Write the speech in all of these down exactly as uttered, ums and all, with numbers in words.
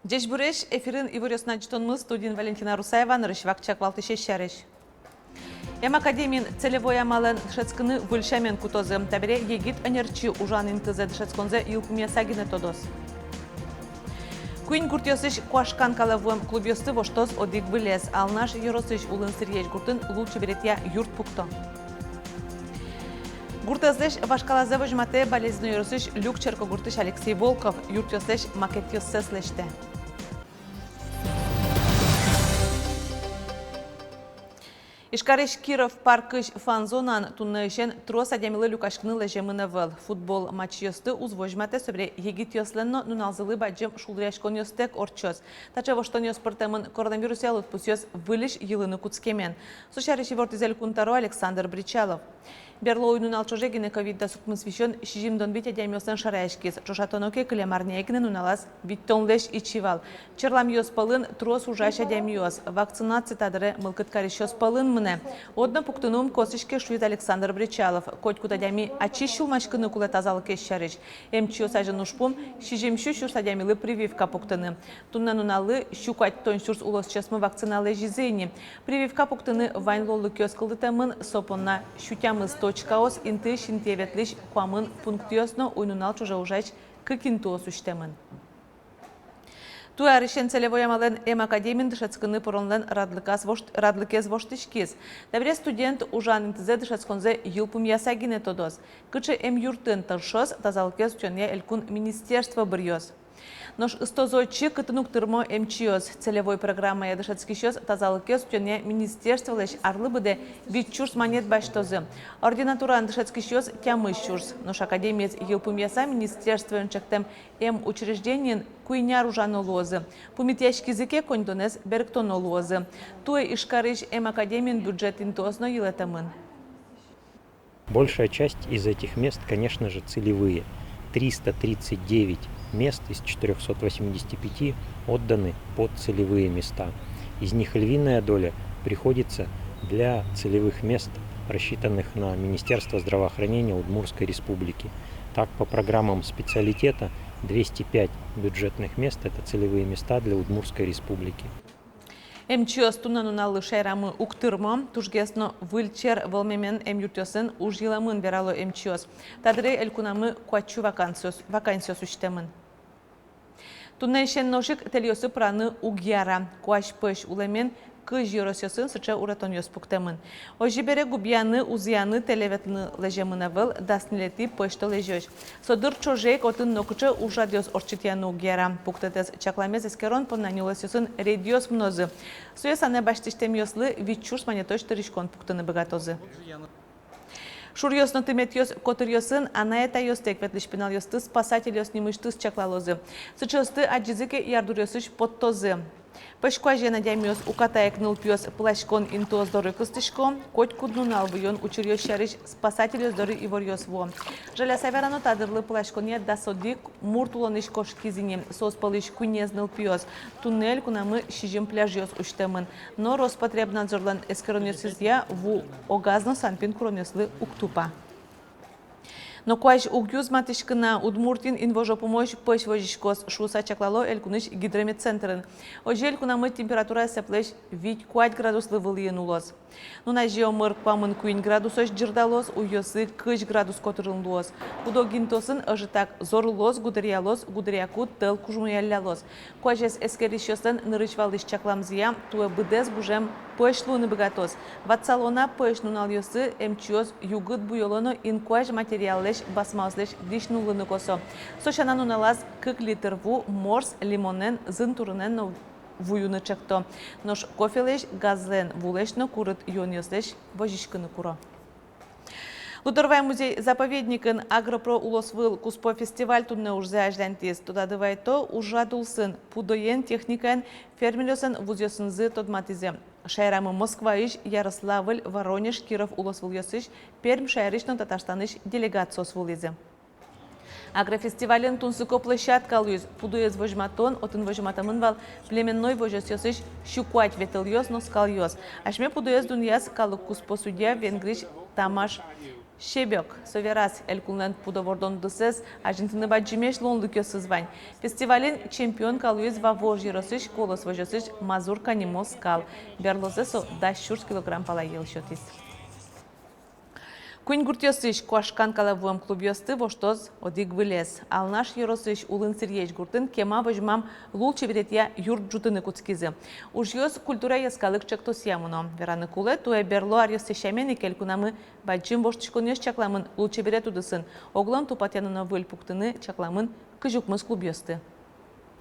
Ӟечбуресь! Эфирын «Иворъёс» но ӝытонмы, студиын Валентина Русаева. Нырысь вакчияк валтӥсез сярысь. Эм академиын целевой амалэн дышетскыны выль сямен кутозы. Табере егит ӧнерчи ужан интызэ дышетсконзэ йылпумъяса гинэ тодоз. Куинь гуртъёсысь куашкан калэ вуэм клубъёсты воштоз одӥг вылез. Алнаш ёросысь Улын Сырьезь гуртын лулчеберетъя юрт пукто. Гуртэзлэсь вашкалазэ возьматэ Балезино ёросысь Люк черкогуртысь Алексей Волков, юртъёслэсь макетъёссэс лэсьтэ. Ижкарысь Киров паркысь фан-зонаын туннэысен трос адямилы люкаськыны лэземын ӧвӧл. Футбол матчъёсты уз возьматэ, собере егитъёслэн но нуналзылы бадӟым шулдыръяськонъёстэк ортчоз. Таӵе воштонъёс пыртэмын коронавирусъя лыдпусъёс выльысь йылыны кутскемен. Со сярысь ивортӥз Элькун тӧро Александр Бречалов. Берло уй-нунал ӵоже гинэ ковид дас укмыс висён сизьымдон вить адямиослэн шараяськиз. Ӵошатоно ке, кылем арняе гинэ нуналаз витьтонлэсь ичи вал. Черламъёс пӧлын трос ужась адямиос. Вакцинация та дыре мылкыд карисьёс пӧлын мынэ. Одно пуктыны ум косӥське, шуиз Александр Бречалов. Котькуд адями ачиз сюлмаськыны кулэ тазалыкез сярысь. Эмчиос азьын ужпум — сизьым сю сюрс адямилы прививка пуктыны. Туннэ нуналлы сю куатьтон сюрс улосчиосмы вакцина лэзизы ини. Прививка пуктыны вань луонлыкъёс кылдытэмын. Со понна сю тямыс точкаос, интыысь интые ветлӥсь куамын пунктъёс но уй-нунал ӵоже ужась кык интыос усьтэмын. Туэ арысен целевой амалэн эм академиын дышетскыны пыронлэн радлыказ вошт-, радлыкез воштӥськиз. Табере студент ужан интызэ дышетсконзэ йылпумъяса гинэ тодоз. Кыӵе эмъюртын тыршоз, тазалыкез утёнъя элькун министерство быръёз. Нош ыстоз отчы, кытын уг тырмо эмчиос. Целевой программая дышетскисьёс тазалыкез утёнъя министерстволэсь арлы быдэ вить сюрс манет басьтозы. Ординатураын дышетскисьёс — тямыс сюрс. Нош академиез йылпумъяса, министерствоен ӵектэм эм учреждениын куинь ар ужано луозы. Пумитъяськизы ке, коньдонэз берыктоно луозы. Туэ Ижкарысь эм академиын бюджет интыос но йылэтэмын. Большая часть из этих мест, конечно же, целевые. Триста тридцать девять мест из четырёхсот восьмидесяти пяти отданы под целевые места. Из них львиная доля приходится для целевых мест, рассчитанных на Министерство здравоохранения Удмуртской Республики. Так, по программам специалитета двести пять бюджетных мест — это целевые места для Удмуртской Республики. Эмчиос туннэ нуналлы шаерамы уг тырмо. Тужгес но выль чер вӧлмемен эмъюртъёсын уж йылэмын, верало эмчиос. Та дыре элькунамы куать сю вакансиос, вакансиос усьтэмын. Туннэысен нош ик тэльёсы пыраны уг яра. Куазь пӧсь улэмен кызь ёросъёсын сыӵе уратонъёс пуктэмын. Озьы бере, губияны, узыяны тэле ветлыны лэземын ӧвӧл, дас ньылетӥ пӧсьтолэзёзь. Со дыр ӵоже ик отын нокыӵе ужрадъёс ортчытъяны уг яра. Пуктэтэз чакламез эскерон понна нюлэсъёсын рейдъёс мынозы. Сое санэ басьтӥсьтэмъёслы вить сюрс манетозь тырыськон пуктыны быгатозы. Шуръёс но тыметъёс котыръёсын анай-атайёстэк ветлӥсь пиналъёсты спасательёс нимысьтыз чаклалозы. Сыӵеосты адӟизы ке, ярдуръёсысь поттозы. Пӧсь куазен адямиос, уката ик нылпиос, пыласькон интыос доры кыстӥсько. Котькуд нунал выйён учыръёс сярысь спасательёс доры иворъёс вуо. Жаляса верано, та дырлы пыласьконъя дас одӥг мурт улонысь кошкиз ини, соос пӧлысь куинез нылпиос. Туннэ элькунамы сизьым пляжъёс усьтэмын. Но Роспотребнадзорлэн эскеронъёсызъя ву огаз но санпин куронъёслы уг тупа. Но куазь уг юз матыськыны. Удмуртиын инвожо пумозь пӧсь возиськоз, шуыса чаклало элькунысь гидрометцентрын. Озьы элькунамы температура сэплэсь вить-куать градуслы вылӥын улоз. Нуназе омыр куамын куинь градусозь ӟырдалоз, уйёсы кызь градус котырын луоз. Куд-ог интыосын ӧжытак зорылоз, гудыръялоз, гудыръяку тӧл кужмояллялоз. Куазез эскерисьёслэн нырысь-валысь чакламзыя, туэ быдэс гужем пӧсь луыны быгатоз. Ватсалом на, пӧсь нуналъёсы эмчиос югыт буёло но инкуазь материаллэсь басмаослэсь дӥсь нуллыны косо. Со сяна, нуналаз кык литр ву морс, лимонэн, зын турынэн но ву юыны ӵекто. Нош кофелэсь, газлэн вулэсь но курыт юонъёслэсь возиськыны куро. Лудорвай музей-заповедникын «Агропро» улосвыл куспо фестиваль туннэ ужзэ азьланьтӥз. Тодады вайто, ужрад улсын пудоен, техникаен фермеръёслэн вузъёсынызы тодматӥзы. Шаерамы Москваысь, Ярославль, Воронеж, Киров улосвылъёсысь, Пермь шаерысь но Татарстанысь делегациос вуылӥзы. Агрофестивальын тунсыко площадка луиз. Пудоез возьматон, отын возьматэмын вал племенной возёсъёсысь сю куать ветылъёс но скалъёс. Асьме пудоез дунъяз калык куспо судья Венгриысь Тамаш Себёк. Со вераз, элькунлэн пудо вордон удысэз азинтыны бадӟымесь луонлыкъёсыз вань. Фестивальын чемпионка луиз Вавож ёросысь Колос возёсысь Мазурка нимо скал. Берлозэ со дас сюрс килограмм пала йӧл сётӥз. Куинь гуртъёсысь куашкан калэ вуэм клубъёсты воштоз одӥг вылез. Алнаш ёросысь Улын Сырьезь гуртын кема возьмам лулчеберетъя юрт ӝутыны кутскизы. Ужъёс «Культура» йӧскалык ӵектосъя мыно. Вераны кулэ, туэ берло аръёссэ сямен ик элькунамы бадӟым воштӥськонъёс чакламын лулчеберет удысын. Оглом тупатъяны но выль пуктыны чакламын кызь укмыс клубъёсты.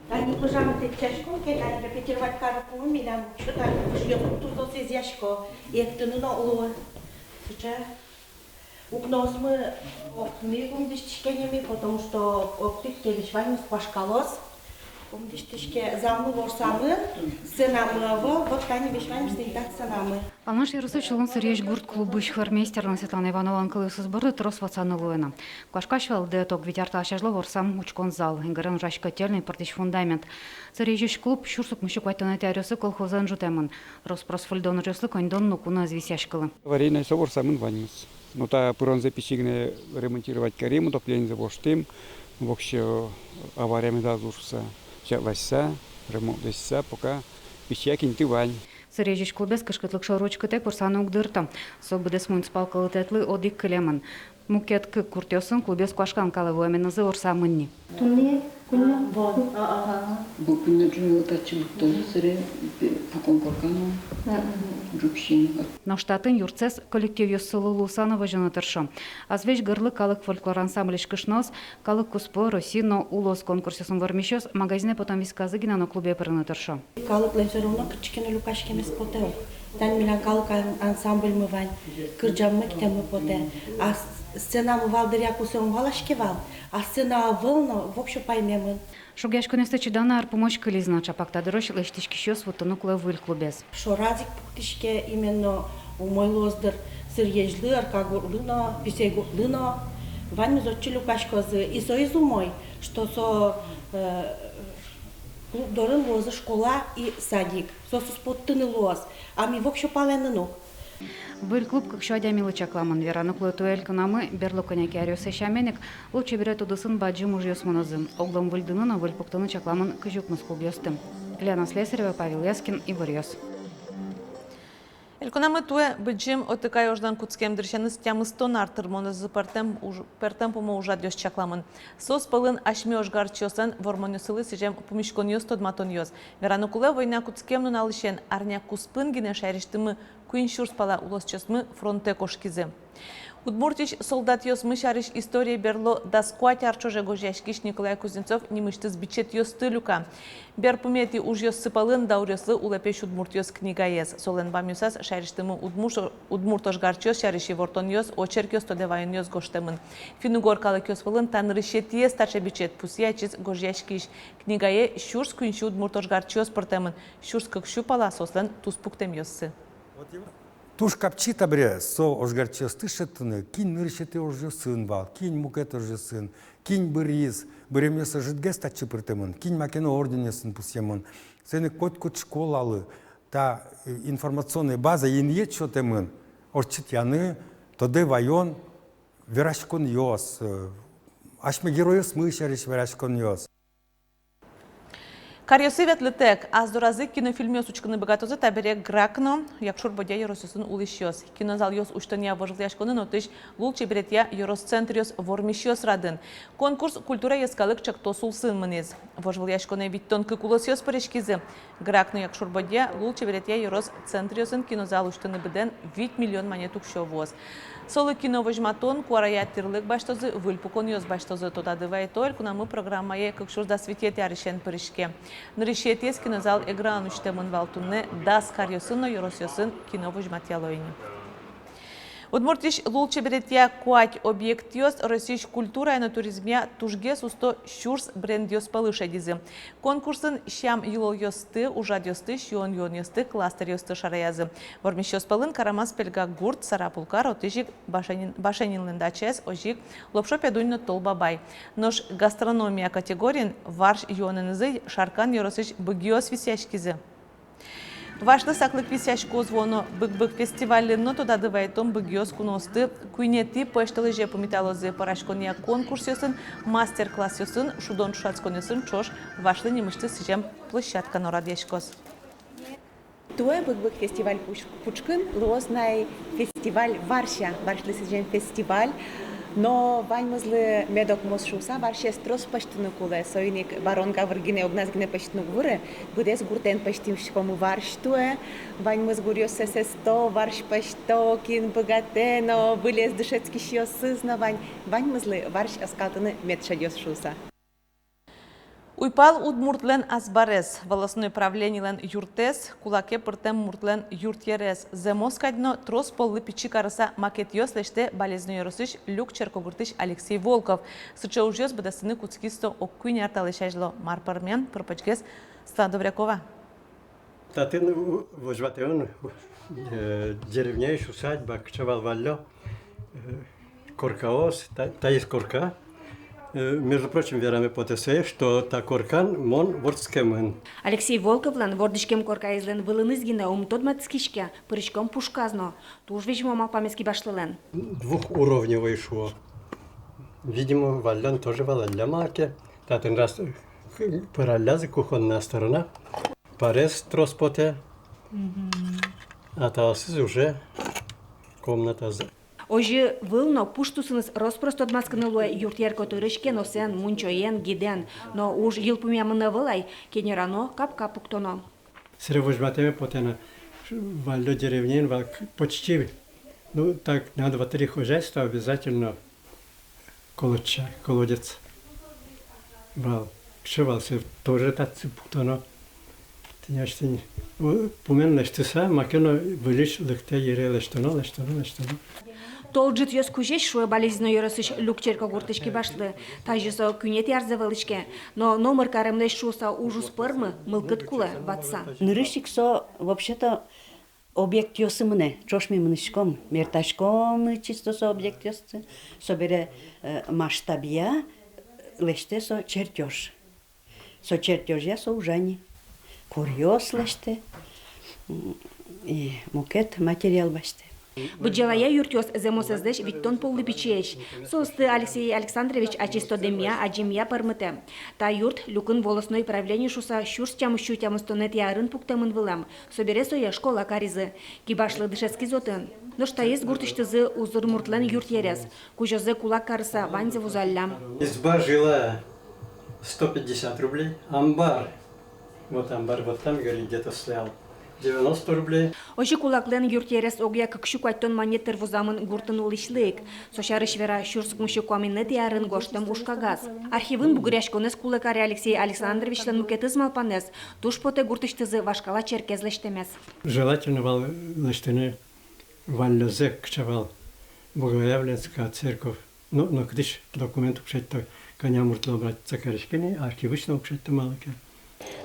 Тани пыжамы тэтчаськом ке, тани репетировать карыкумы милям, что тани пыжъёс туж досэзъясько, эктыны но луэ. Сыӵе укноосмы, окны ум дӥсьтӥське ни ми, потому что октык ке весь ваньмыз куашкалоз. Ум дӥсьтӥське, залмы ворсамын, сценамы ӧвӧл, вот тани весь ваньмыз тӥни та сценамы. Алнаш ёросысь Улын Сырьезь гурт клубысь хормейстерлэн Светлана Ивановалэн кылъёсыз борды трос ватсаны луэ на. Куашкась вал, дыр, ог вить ар талэсь азьло ворсам учкон зал, эгырен ужась котельной, пыртӥсь фундамент. Сырьезьысь клуб сюрс укмыссю куатьтонэтӥ аръёсы колхозэн ӝутэмын. Рос-прос выльдон ужъёслы коньдон ноку но ӧз висъяськылы. Аварийной со ворсамын ваньмыз. Ну, та пыронзэ пичи гинэ ремонтировать карим, отопленизэ воштӥм, воксё авария медаз уж шуса, чакласа, ремонт лэсьтыса, пока пичияк инты вань. Сырьезьысь клубез кышкытлык шоры учкытэк ворсаны уг дырто. Со быдэс муниципал кылдытэтлы одӥг кылемын. Мукет кык гуртъёсын клубъёс куашкан калэ вуэменызы ворсамын ни. Туннэ куинь. А, вот. А, ага. Бу куинь ӝыны татчы лыктозы, сыре пе-, пукон коркано. Мгм. Ӝук сиыны. Нош татын юртсэс коллективъёссылы луыса но возьыны тыршо. «Азвесь гырлы» калык фольклор ансамбльысь кышноос «Калык куспо», «Россия» но «Улос» конкурсъёсын вормисьёс магазинэ потон висказы гинэ но клубе пырыны тыршо. Калыклэн всё равно кытчы ке но люкаськемез потэ ук. Тани милям калык ан-, ансамбльмы вань, кырӟаммы, эктэммы потэ. А с-, сценамы вал дыръя кусэ ум валаське вал, а сцена ӧвӧл но, воксё паймемын. Шугъяськонъёсты чиданы ар пумозь кылиз на, чапак та дырозь лэсьтӥськисьёс вуттыны кулэ выль клубез. Шораз ик пуктӥське, именно умой луоз, дыр, Сырьезьлы, Аркагуртлы но, Писейгуртлы но, ваньмыз отчы люкаськозы. И соиз умой, что со, э, клуб дорын луозы школа и садик. Соосыз поттыны луоз, а ми воксё палэнын ук. Выль клуб кык сю адямилы чакламын. Вераны кулэ, туэ элькунамы берло кӧня ке аръёсы сямен ик лулчеберет удысын бадӟым ужъёс мынозы. Оглом выльдыны но выль пуктыны чакламын кызь укмыс клубъёсты. Лена Слесарева, Павел Яскин, «Иворъёс». Элькунамы туэ Быдӟым Отыкай ожлэн кутскем дырысеныз тямыстон ар тырмонэзлы пӧртэм уж-, пӧртэм пумо ужрадъёс чакламын. Соос пӧлын асьме ожгарчиослэн вормонъёссылы сӥзем пумиськонъёс, тодматонъёс. Вераны кулэ, война кутскем нуналысен арня куспын гинэ шаерысьтымы куинь сюрс пала улосчиосмы фронтэ кошкизы. Удмуртиысь солдатъёсмы сярысь историе берло дас куать ар ӵоже гожъяськись Николай Кузнецов нимысьтыз бичетъёсты люка. Берпуметӥ ужъёссы пӧлын «Дауръёслы улэпесь удмуртъёс» книгаез. Солэн бамъёсаз шаерысьтымы удмурт, удмурт ожгарчиос сярысь ивортонъёс, очеркъёс, тодэ ваёнъёс гожтэмын. Финн-угор калыкъёс пӧлын та нырысетӥез таӵе бичет, пусъе ачиз гожъяськись. Книгае сюрс куинь сю удмурт ожгарчиос пыртэмын, сюрс кык сю пала соослэн туспуктэмъёссы. Туж капчи табере со ожгарчиосты шедьтыны, кин нырысетӥ ожъёсын вал, кин мукет ожъёсын, кин быриз, быремъёс ӧжытгес татчы пыртэмын, кин маке но орденъёсын пусъемын. Соин ик котькуд школалы та, э, информационной база инъет сётэмын, ортчытъяны тодэ ваён, вераськонъёс, э, асьме геройёсмы сярысь вераськонъёс. Каръёсы ветлытэк, ас доразы кинофильмъёс учкыны быгатозы табере Грах но Якшур-Бӧдья ёросъёсын улӥсьёс. Кинозалъёс усьтонъя вожвылъяськонын отысь лулчеберетъя ёрос центръёс вормисьёс радын. Конкурс «Культура» йӧскалык ӵектос улсын мынӥз. Вожвылъяськонэ витьтон кык улосъёс пыриськизы. Грах но Якшур-Бӧдья лулчеберетъя ёрос центръёсын кинозал усьтыны быдэн вить миллион манет уксё вуоз. Солы кино возьматон, куарая тӥрлык басьтозы, выль пуконъёс басьтозы. Тодады вайто, элькунамы программае кык сюрс дас витетӥ арысен пыриське. Нырысетӥез кинозал Эграын усьтэмын вал, туннэ дас каръёсын но ёросъёсын кино возьматъяло ини. Удмуртиысь лулчеберетъя куать объектъёс Россиысь культурая но туризмъя тужгес усто сюрс брендъёс пӧлы шедизы. Конкурсын сям-йылолъёсты, ужрадъёсты, сиён-юонъёсты, кластеръёсты шараязы. Вормисьёс пӧлын Карамас-Пельга гурт, Сарапул кар, отысь ик Башенин, Башенинлэн дачаез, озьы ик Лопшо Педунь но Тол Бабай. Нош гастрономия категориын варсь юонэнызы Шаркан ёросысь быгиос висъяськизы. Варсьлы саклык висъяськоз вуоно «Быг-быг» фестивальлы но. Тодады вайтом, быгиос куноосты куинетӥ пӧсьтолэзе пумиталозы. Пӧраськонъя конкурсъёсын, мастер-классъёсын, шудон-ӵошатсконъёсын ӵош варсьлы нимысьтыз сӥзем площадка но радъяськоз. Туэ «Быг-быг» фестиваль пуч-, пушкын луоз на ай фестиваль варся, варсьлы сӥзем фестиваль. Но ваньмызлы мед окмоз шуыса, варсез трос пӧзьтыны кулэ. Соин ик баронга выр гинэ, огназ гинэ пӧзьтыны уг выры, быдэс гуртэн пӧзьтӥськомы варсь туэ. Ваньмыз гуръёссэс эсто, варсь пӧзьто, кин быгатэ но, вылез дышетскисьёсыз но вань, ваньмызлы варсь оскалтыны мед шедёз шуыса. Уйпал удмуртлэн азбарез, волостной правленилэн юртэз, кулаке пыртэм муртлэн юртъерез. Зэмос кадь но, трос поллы пичи карыса макетъёс лэсьтэ Балезино ёросысь Люк черкогуртысь Алексей Волков. Сыӵе ужъёс быдэстыны кутскиз со ог куинь ар талэсь азьло. Мар пӧрмем, пыр-почгес Светлана Добрякова. Татын, у, возьматэмын, э, деревняысь усадьба, кыӵе вал валлё, э, коркаос, та, таиз корка. Э, между прочим, вераме потэ сое, что та коркан мон вордскемын. Алексей Волковлэн вордӥськем коркаезлэн вылыныз гинэ ум тодматскиське, пыриськом пушказ но. Туж визьмо малпамез кибашлылэн. Двухуровневой шуо. Видимо, валлён тоже вал-а, малы ке. Татын раз, э, пыраллязы кухонная сторона. Парез трос потэ. Мгм. А таосыз уже комнатазы. Озьы выл но пуш тусыныз рос-прос тодматскыны луэ юртъер котырысь кеносэн, мунчоен, гидэн. Но уж йылпумъямын ӧвӧл ай, кенерано, капка пуктоно. Сыре возьматэме потэ на, валлё деревняын вал к-, почти, ну, так, на два-три хозяйства обязательно колодча, колодец вал. Кыӵе вал, сое тоже татчы пуктоно. Тӥни асьтэ ни, о, пумен лэсьтыса, маке но выльысь лыктэ йыре, лэсьтоно, лэсьтоно, лэсьтоно. Тол ӝытъёс кузесь, шуэ Балезино ёросысь Люк черкогуртысь кибашлы. Тазьы со куинетӥ арзэ вӧлӥське. Но номыр каремлэсь шуыса уж уз пӧрмы, мылкыд кулэ ватса. Нырысь ик со, вообще-то, объектъёсы мынэ, ӵош ми мынӥськом, мертаськом чисто со объектъёсы, собере, э, масштабъя лэсьтэ со чертёж. Со чертёжъя со ужа ни. Коръёс лэсьтэ, м, и мукет материал басьтэ. Быдӟалая юртъёс зэмосэзлэсь витьтон поллы пичиесь. Соосты Алексей Александрович ачиз тодэмъя, адӟемъя пӧрмытэ. Та юрт Люкын волостной правление шуыса сюрс тямыссю тямыстонэтӥ арын пуктэмын вылэм. Собере сое школа каризы. Кибашлы дышетскиз отын. Нош таиз гуртысьтызы узыр муртлэн юртъерез. Кузёзэ кулак карыса ваньзэ вузаллям. Изба жилая, сто пятьдесят рублей. Амбар. Вот амбар, вот там, говорит, где-то стоял. Девяносто рублей. Озьы кулаклэн юртъерез огъя кык сю куатьтон манет тыр вузамын гуртын улӥсьлы ик. Со сярысь вера сюрс укмыссю куамынэтӥ арын гожтэм ужкагаз. Архивын бугыръяськонэз кулэ каре Алексей Александровичлэн мукетыз малпанэз. Туж потэ гуртысьтызы вашкала черкез лэсьтэмез. Желательно вал лэсьтыны валлёзэ, кыӵе вал Богоявленская церковь. Но, но кытысь документ уг шедьто, кӧня муртлы обратиться кариськи ни, архивысь но уг шедьто, малы ке.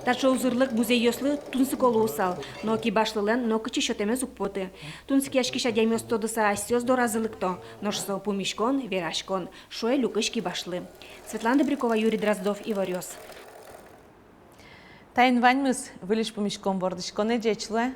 Таӵе узырлык музейёслы тунсыко луысал, но кибашлылэн нокытчы сётэмез уг поты. Тунсыкъяськись адямиос тодыса асьсэос доразы лыкто, нош со пумиськон, вераськон, шуэ Люкысь кибашлы. Светлана Добрякова, Юрий Дроздов, Иворъёс. Таин ваньмыз, выльысь пумиськом вордӥськонэ, ӟеч луэ.